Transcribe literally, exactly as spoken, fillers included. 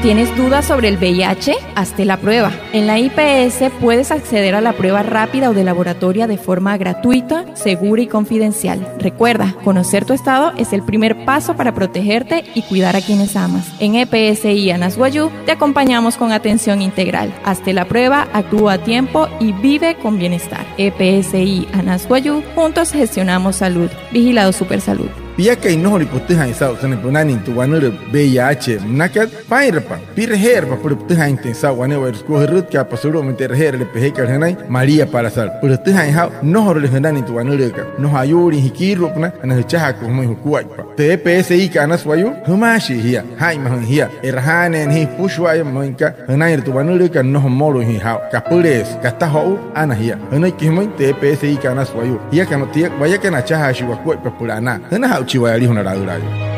¿Tienes dudas sobre el V I H? Hazte la prueba. En la I P S puedes acceder a la prueba rápida o de laboratoria de forma gratuita, segura y confidencial. Recuerda, conocer tu estado es el primer paso para protegerte y cuidar a quienes amas. En E P S I Anas Wayuu te acompañamos con atención integral. Hazte la prueba, actúa a tiempo y vive con bienestar. E P S I Anas Wayuu, juntos gestionamos salud. Vigilado Supersalud. Piakai nnojolüin pütüjaain saa'u sünain pünanüin tü wanülüü V I H münakat, paa'inrapa, pi'reje'erapa süpüla pütüjaainjatüin saa'u wane'ewai sükua. Jürütkaapa sulu'umüin tü e'reje'erüle pejekat jünain, María Palazalu. Süpüla jütüjaain jaa'u, nnojorule jünanüin tü wanülüükat, nnojo ayuuliin jikiiru'upünaa sünain jüchajaaka jümüin jukuaippa. Tü E P S I-kat Anas Wayuu, jümaashii jia, jaa'inmajüin jia, e'rajaaneena jia jüpüshua'aya. Müinka jünainre tü wanülüükat, nnojo mmolüin jia jaa'u. Kapüleesü, kata jo'u, ana jia. Jünüiki jümüin tü E P S I-kat Anas Wayuu. Jiakana tia, wayakana achajaashii wakuaippa süpüla anaa. Jünaja'uchi waya alijuna laülaayuu.